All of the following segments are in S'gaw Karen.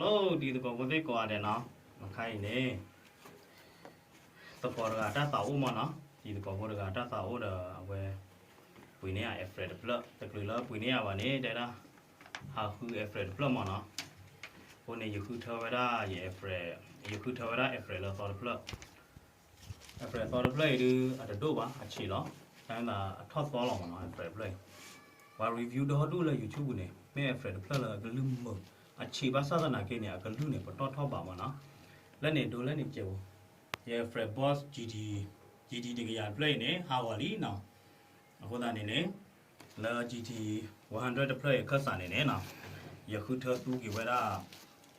Hello တံၤသကိးဖိသ့ၣ်ကိးဂၤဒဲးနီၤ, အခါအံၤန့ၣ် သကိးတဂၤတၢ်သးအိၣ်မ့ၢ်နီၤ, တံၤသကိးဖိတဂၤတၢ်သးအိၣ်ဒီးအဝဲ ပှ့ၤန့ၢ်ယၤ effect တဖျၢၣ်, တချုးလၢပှ့ၤန့ၢ်ယၤဘၣ်န့ၣ် တဲဒၣ် ဟးဃု effect တဖျၢၣ်မ့ၢ်နီၤ, အဃိန့ၣ် ယဃုထၢဝဲဒၣ်ယ effect, ယဃုထၢဝဲဒၣ် effect လၢသီတဖျၢၣ် effect သီတဖျၢၣ်အံၤဒုး အတဒိၣ်ဘၣ် အဆံးလီၤ, တၢ်မ့ၢ်သးအထီၣ်သီလီၤမ့ၢ်နီၤ, effect တဖျၢၣ်အံၤ ပှၤ review ဒီဒူၣ်လၢ YouTube ပူၤန့ၣ် မ့ၢ် effect တဖျၢၣ်လၢအကလုၢ်မုာ် အဆံးဘၣ်ဆၣ်သနာ်က့န့ၣ် အကလုၢ်န့ၣ် ပတီၢ်ထီၣ်ဘၣ်မ့ၢ်နီၤ, လၢန့ၣ်ဒိလၢန့ၣ်ကဲးဖိ, ယ effect box GT, GT တကယၤတဖျၢၣ်အံၤန့ၣ် ဟးဂီၤလံနီၤ, အဃိသတးန့ၣ်န့ၣ် လၢ GT one hundred တဖျၢၣ်အံၤအခၢၣ်စးန့ၣ်န့ၣ်နီၤ, ယဃုထၢသူက့ၤဝဲဒၣ်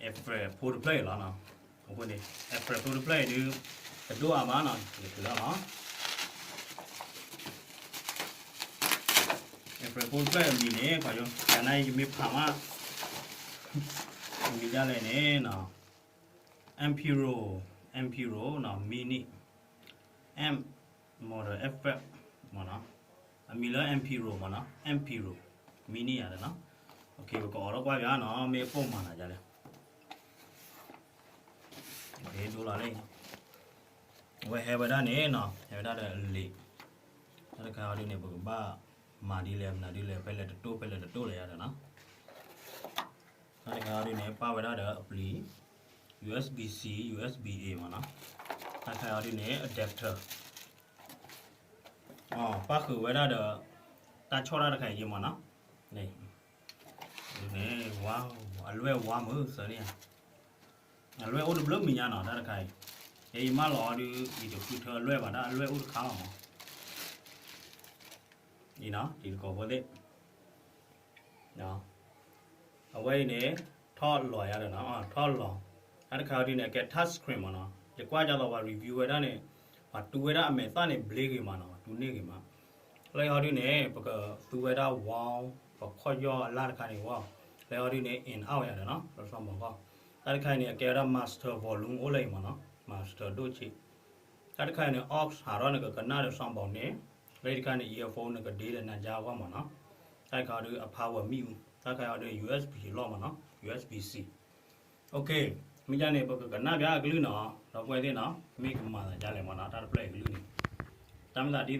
effect ဖိတဖျၢၣ်အံၤလီၤနီၤ, အဃိန့ၣ် effect ဖိတဖျၢၣ်အံၤဒုး တဒိၣ်အါမးနီၤ, ယထုးလီၤနီၤ, effect ဖိတဖျၢၣ်အံၤအမံၤန့ၣ် ပှၤယိ ယၤနၤအံၤယမ့ၢ်ဖးမး အမံၤဒ်လဲၣ်န့ၣ်နီၤ, Ampero, Ampero နီၤ Mini, Amp Model Effect မ့ၢ်နီၤ, အမံၤလၢ Ampero မ့ၢ်နီၤ, Ampero Mini ယၤဒီးနီၤ, ပကအိးထီၣ်ကွၢ်ယၤနီၤ မ့ၢ်ပိၢ်မၤနၤဒ်လဲၣ်, ဒိလီၤလံ, အဝဲဟဲဝဲဒၣ်န့ၣ်နီၤ ဟဲဝဲဒၣ်ဒီးအလံာ်, တၢ်တခါအံၤဒုးန့ၣ် ပကဘၣ်မၤဒ်လဲၣ်မနုၤဒ်လဲၣ် ဖဲလဲၣ်တတိၢ် ဖဲလဲၣ်တတိၢ်လဲၣ်ယၤဒီးနီၤ, တၢ်တခါအံၤဒုးန့ၣ် ပာ်ဝဲဒၣ်ဒီးအပျံၤ USB-C USB-A မ့ၢ်နီၤ, တၢ်တခါအံၤဒုးန့ၣ် adapter ပာ်ဃုာ်ဝဲဒၣ်ဒီး တၢ်ဆီၣ်တၢ်တခါအံၤက့မ့ၢ်နီၤ, န့ၣ် ဝါ အလွဲၢ်ဝါမုာ်စၢၤန့ၣ်ဧါ, အလွဲၢ်အိၣ်တဘျုးမံၤညါနီၤ တၢ်တခါအံၤ, ယမၢလီၤအီၤဒုး ယတဃုထၢအလွဲၢ်ဘၣ် တၢ်အလွဲၢ်အိၣ်တခါလီၤမး, အံၤနီၤ တံၤသကိးဖိသ့ၣ် အဝဲအံၤန့ၣ် ထီၣ်လီၤယၤဒီးနီၤ ထီၣ်လီၤ, တၢ်တခါအံၤဒုးန့ၣ် အကဲ touch screen မ့ၢ်နီၤ, ယကွၢ်ဒ်သိးပှၤ review ဝဲဒၣ်န့ၣ် ပှၤတူဝဲဒၣ်အမဲာ်သၣ်န့ၣ် ဘျ့ဂ့ၤမးနီၤ တူန့ၢ်ဂ့ၤမး, လၢအံၤဒုးန့ၣ် ပကသူဝဲဒၣ် wall ပခီၣ်ယီၢ်အလၢ်တခါန့ၣ်ဝဲ, လၢအံၤဒုးန့ၣ် in out ယၤဒီးနီၤ လၢ sound box ခီၣ်, တၢ်တခါအံၤန့ၣ် အကဲဝဲဒၣ် master volume အိၣ်လၢအံၤမ့ၢ်နီၤ master ဒိၣ်ဆံး တၢ်တခါအံၤန့ၣ် aux ဟးထီၣ်နကကနၣ်ဒီး sound box န့ၣ်, လၢတခါန့ၣ် earphone နကဒ့ဒီးနၤယါအဂီၢ်မ့ၢ်နီၤ, တၢ်တခါအံၤဒုးအ power မံၣ်အူ, တၢ်တခါအံၤဒုး USB လီၢ်မ့ၢ်နီၤ USB-C, OK, မ့ၢ်ဒ်န့ၣ် ပကကနၣ်ပျးအကလုၢ်နီၤ ဒီပုၢ်ဝဲၢ်သ့ၣ်နီၤ မ့ၢ်ကမၤသးဒ်လဲၣ်မ့ၢ်နီၤ တၢ်တဖျၢၣ်အံၤကလုၢ်န့ၣ်, တၢ်မ့ၢ်သးဒ်သိး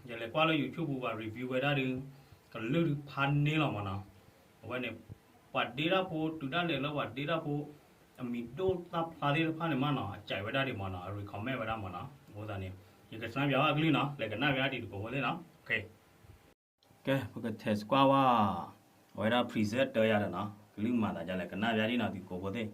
ယလဲၤကွၢ်လၢ YouTube ပူၤပှၤ review ဝဲဒၣ်ဒုး ကလုၢ်ဒုးဖးန့ၢ်လီၤမ့ၢ်နီၤ, အဝဲန့ၣ် ပှၤဒ့တၢ်ဖိ တုၤဒၣ်လဲာ်လၢပှၤဒ့တၢ်ဖိ အမံၤဒိၣ်သၣ်ဖျါသ့ၣ်တဖၣ်န့ၣ်မ့ၢ်နီၤ အကဲဝဲဒၣ်ဒံးမ့ၢ်နီၤ အ recommend ဝဲဒၣ်မ့ၢ်နီၤ, အဃိသတးန့ၣ် ယကစၢ်ပျးဝဲအကလုၢ်နီၤ လဲၤကနၣ်ပျးတံၤသကိးဖိသ့ၣ်နီၤ, OK, ကဲ ပက test ကွၢ်ဝဲ အဝဲဒၣ် preset တၢ်ယၤဒီးနီၤ ကလုၢ်မၤသးဒ်လဲၣ် ကနၣ်ပျးဒ်နီၤ တံၤသကိးဖိသ့ၣ် ပှ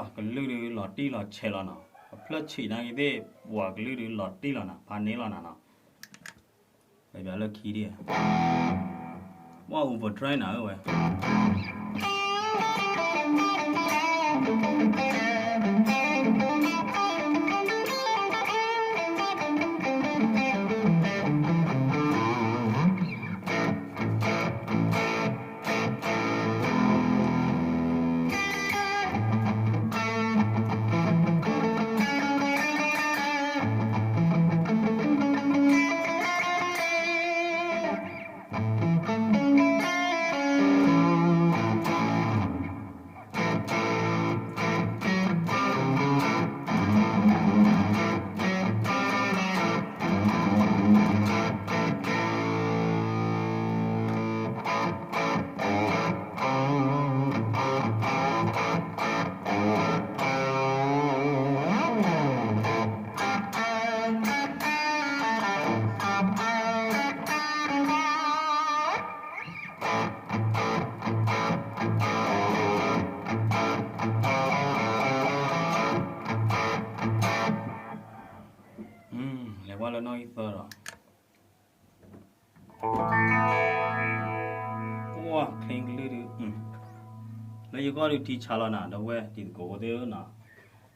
ၤကလုၢ်ဒုးလီၤတံၢ်လီၤဆဲးလီၤနီၤ, အဖျၢၣ်ဆံးနာ်က့သ့ၣ် ပှၤကလုၢ်ဒုးလီၤတံၢ်လီၤနီၤ ဖးန့ၢ်လီၤနၤနီၤ, ပျးလၢခံဒံး, ပှၤ overdrive နၤဧၢဝဲ နီၣ်ဂံၢ်သၢဒီး အိၣ် clean ကလုၢ်ဒုး လၢယဂီၢ်ဒုးထံဆါလီၤနၤ ဒီပုၢ်ဝဲၢ်တံၤသကိးဖိသ့ၣ်ဧၢနီၤ,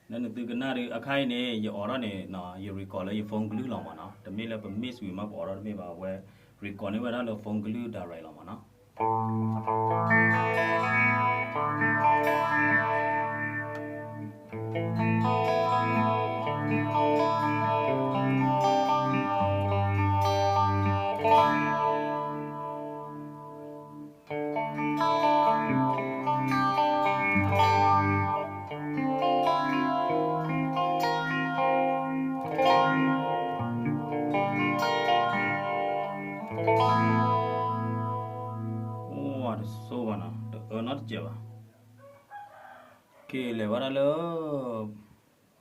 လၢနသုကနၣ်ဒုး အခါအံၤန့ၣ် ယအိးထီၣ်န့ၣ် ယ record လၢယ phone ကလုၢ်လီၤမးနီၤ, တမ့ၢ်လၢပ mix ဝံၤမး ပအိးထီၣ်တမ့ၢ်ဘၣ်, အဝဲ record န့ၢ်ဝဲဒၣ်လၢ phone ကလုၢ် direct လီၤမးနီၤ. အိၣ် တဆိဘၣ်နီၤ, တအၢနီတစဲးဘၣ်. က့ၤလဲၤဝဲဒၣ်လၢ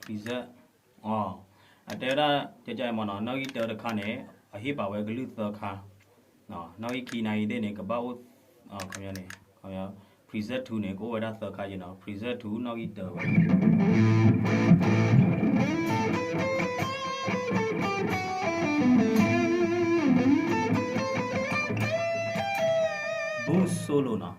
preset, အတဲဝဲဒၣ် ကကမ့ၢ်နီၤ နီၣ်ဂံၢ်တၢတခါန့ၣ် အဟ့ၣ်ပာ်ဝဲကလုၢ်သၢခါ, နီၣ်ဂံၢ်ခံနၣ်ဂံၢ်သ့ၣ်န့ၣ် ကဘၣ်အိၣ် ခီပညီန့ၣ် preset two န့ၣ် ကအိၣ်ဝဲဒၣ်သၢခါယဲနီၤ, preset two နီၣ်ဂံၢ်တၢဝဲ blues solo နီၤ.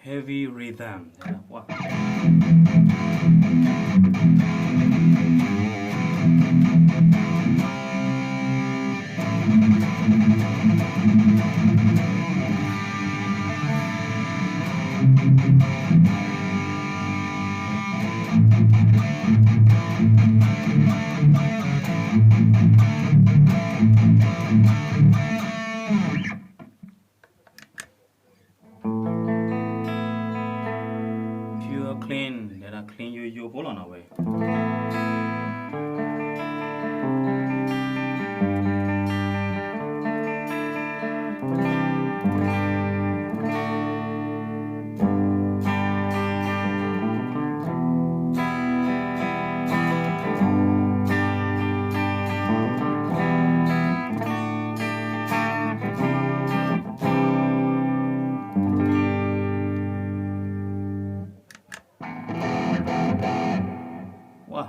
Heavy rhythm. Pure clean, လဲၤဒၣ် clean ယိယိဖိလီၤနီၤဝဲ. ဝါ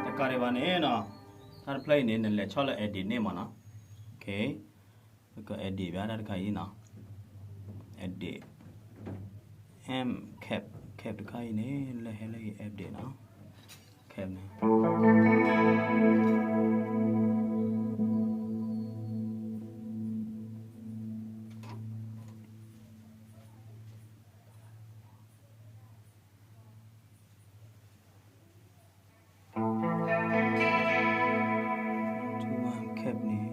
တကးဒံးဘၣ်န့ၣ်နီၤ, တၢ်တဖျၢၣ်အံၤန့ၣ် နလဲၤဆီၣ်လၢ edit န့ၣ်မးနီၤ. ပက edit ဘၣ်တၢ်တခါအံၤနီၤ, edit, amp cap, cap တခါအံၤန့ၣ် လဲၤဟဲလၢ edit နီၤ, cap န့ၣ် cap န့ၣ်,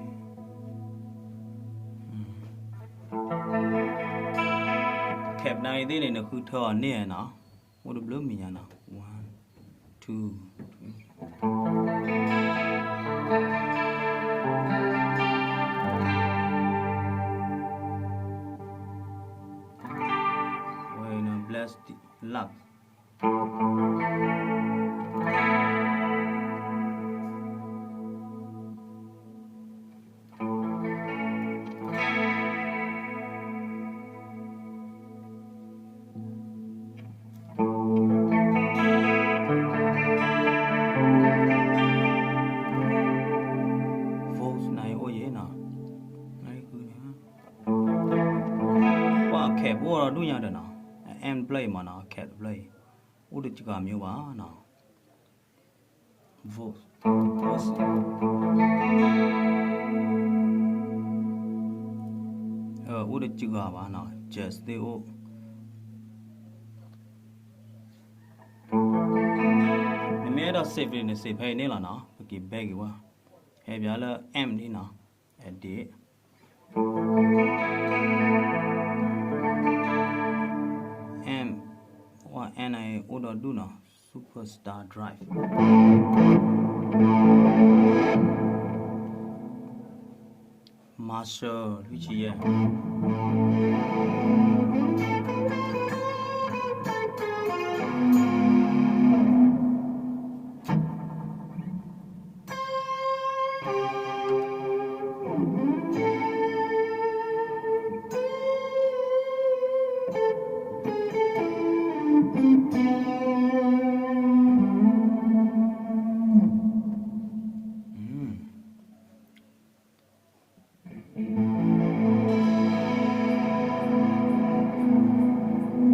cap နၤအံၤသ့ၣ်န့ၣ် နဃုထၢအီၤန့ၢ်နီၤ, အိၣ်တဘျုးမံၤညါနီၤ, one, two, three. ဝဲ bless love. ပအိၣ်ဒီးဒူၣ်ညါဒီးနီၤ, amp တဖျၢၣ်အံၤမးနီၤ, amp တဖျၢၣ်အံၤ အိၣ်တစှၤမးဘၣ်နီၤ. Voice အိၣ်တစှၤဘၣ်နီၤ, jazz သ့ၣ်အိၣ်. နမ့ၢ်အဲၣ်ဒိး save န့ၣ် save ဖဲအံၤန့ၣ်လီၤနီၤ, ပက့ၤ back က့ၤဝဲ, ဟဲဘၣ်လၢ amp ဒ်နီၤ, edit. Amp ဝဲ amp န့ၣ် အိၣ်ဒီးဒူၣ်နီၤ, Superstar Drive, Marshall လွံၢ်ဆံယဲၢ်. ပှ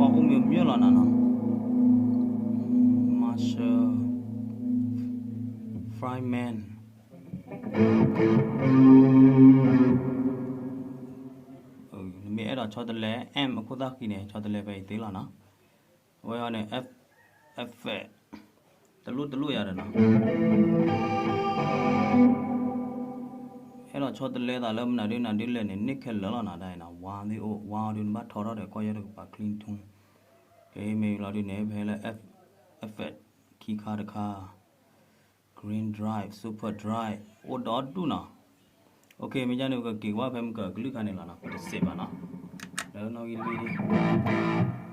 ၤအိၣ်မ့ၢ်မ့ၢ်လီၤနၤနီၤ, Marshall, Fryman. နမ့ၢ်အဲၣ်ဒိးဆီတလဲ amp အခိၣ်သၣ်ဃံန့ၣ် ဆီတလဲဖဲအံၤသ့လီၤနီၤ. အဝဲအံၤန့ၣ် effect တလိၣ်တလိၣ်ယၤဒီးနီၤ. အဲၣ်ဒိးဆီတလဲသးလၢမနုၤဒ်နၤဒ်လဲၣ်န့ၣ် န့ၢ်ခဲလၢာ်လီၤနီၤ, တၢ်အံၤနီၤ, ဝါသ့ၣ်အိၣ်, ဝါအီၤဒုးနဘၣ်ထီထီၣ်ဒီးကီၢ်ယဲၢ်တကပၤ clean tone. ကဲ မ့ၢ်လီၤဒုးန့ၣ် ဖဲလၢ effect ခံခါတခါ Green Drive, Super Drive အိၣ်ဒီဒူၣ်နီၤ. မ့ၢ်ဒ်န့ၣ် ပကက့ၤကွၢ်ဖဲမကကလုၢ်ခါန့ၣ်လီၤနီၤ, ပတစဲးဘၣ်နီၤ, လၢနီၣ်ဂံၢ်လွံၢ်ဒ်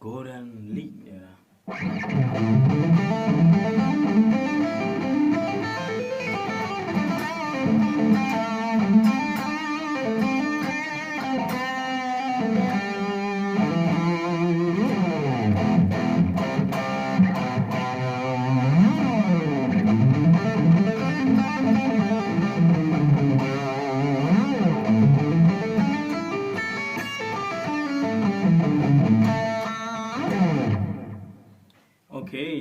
Golden Lead န့ၣ် ယ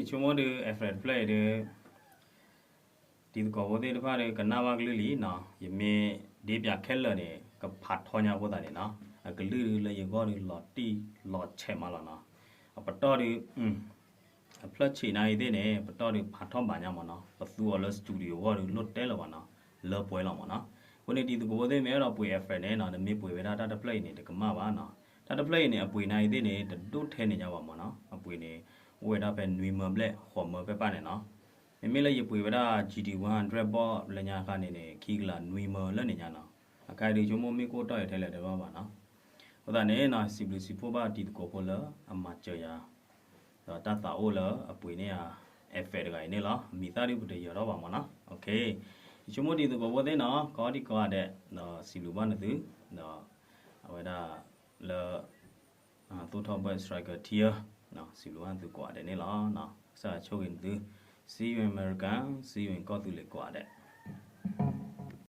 ဆိကမိၣ်ဒုး effect တဖျၢၣ်အံၤဒုး တံၤသကိးဖိသ့ၣ်တဖၣ်ဒုး ကနၣ်ဘၣ်ကလုၢ်လံနီၤ, ယမ့ၢ်ဒ့ပၠးခဲလၢာ်န့ၣ် ကဖးထီညါဖိသးန့ၣ်နီၤ, အကလုၢ်ဒုးလၢယဂီၢ်ဒုးလီၤတံၢ်လီၤဆဲးမးလီၤနီၤ, အပတီၢ်ဒုး အဖျၢၣ်ဆံးနၤအံၤသ့ၣ်န့ၣ် ပတီၢ်ဒုးဖးထီဘၣ်ညါမးနီၤ, ပသူအီၤလၢ studio အဂီၢ်ဒုးလိၣ်တဲလၢၤဘၣ်နီၤ, လၢပှဲၤလီၤမးနီၤ. အဃိန့ၣ် တံၤသကိးဖိသ့ၣ်မ့ၢ်အဲၣ်ဒိးပှ့ၤ effect န့ၣ်နီၤ, နမ့ၢ်ပှ့ၤဝဲဒၣ်တၢ်တဖျၢၣ်အံၤန့ၣ် တကမၣ်ဘၣ်နီၤ. တၢ်တဖျၢၣ်အံၤန့ၣ် အပှ့ၤနၤအံၤသ့ၣ်န့ၣ် တဒိၣ်ထဲန့ၣ်ညါဘၣ်မးနီၤ, အပှ့ၤန့ၣ် အိၣ်ဝဲဒၣ်ဖဲနွံမၢဘျဲၣ် ဃိးမၢပဲၢ်ပၢ်န့ၣ်နီၤ. မ့မ့ၢ်လၢယပှ့ၤဝဲဒၣ် GT one hundred ဘီၣ်လၢညါခါန့ၣ်န့ၣ် ခံကလးနွံမၢလၢန့ၣ်ညါနီၤ. အခါဒုးဆိကမိၣ်မ့ၢ်ကအိၣ်တီၢ်အံၤထဲလဲၣ်တဘၣ်ဘၣ်နီၤ. အဃိသတးန့ၣ်နီၤ စံးဘျုးစံးဖှိၣ်ဘၣ်တံၤသကိးဖိလၢအမၤစၢၤယၤ ဒီးတၢ်သးအိၣ်လၢအပှ့ၤန့ၢ်ယၤ effect တဂၤအံၤန့ၣ်လီၤ. မံၤသၣ်ဒုးပတယၢၤထီၣ်ဘၣ်မးနီၤ. ယဆိကမိၣ်တံၤသကိးဖိသ့ၣ်နီၤ ကိးဒံကိးဂၤဒဲး ဒီးစံးဘျုးဘၣ်နသု ဒီးအဝဲဒၣ်လၢ သိၣ်ထီၣ်ဘၢၣ် Striker ထံဧၢ, စံးဘျုးဘၣ်နသုကိးဂၤဒဲးန့ၣ်လီၤ. ကစၢ်ယွၤဆိၣ်ဂ့ၤနသု, see you in America, see you in ကီၢ်သူလ့ၤကိးဂၤဒဲး.